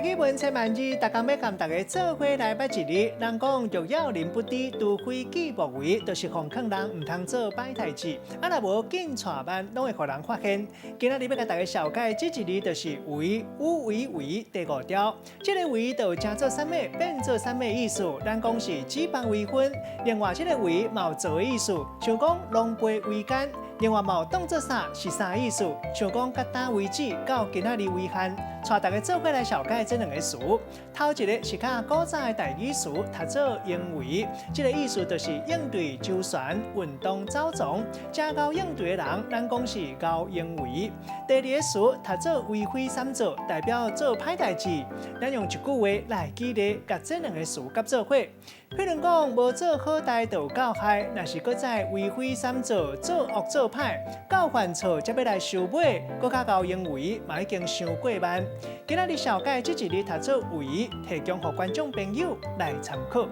語文千萬字，逐工欲共大家做伙來捌一字。人講若要人不知，除非己莫為，就是奉勸人毋通做歹代誌。啊，若無緊掣慢，攏會予人發現。今仔日欲共大家紹介這一字，就是為，有為為第五條。這个為就成做啥物，變做啥物意思？咱講是指腹為婚。另外，這个為嘛有做的意思，像講狼狽為奸。另外嘛有當做啥是啥意思？像講佮今為止到今仔日為限，帶大家做伙來紹介這兩个詞。頭一个是較古早的台語詞，讀做應為，這个意思就是應對周旋、運動、走動。誠𠢕應對的人，咱講是𠢕應為。第二个詞讀做為非三做，代表做歹代誌。咱用一句話來舉例，共這兩个詞佮做伙。譬如講，無做好代就有夠害，若是閣再為非三做，做惡做歹，到犯錯才欲來收尾，閣較𠢕應為，嘛已經傷過慢。今仔日紹介這一字讀做為，提供予觀眾朋友來參考。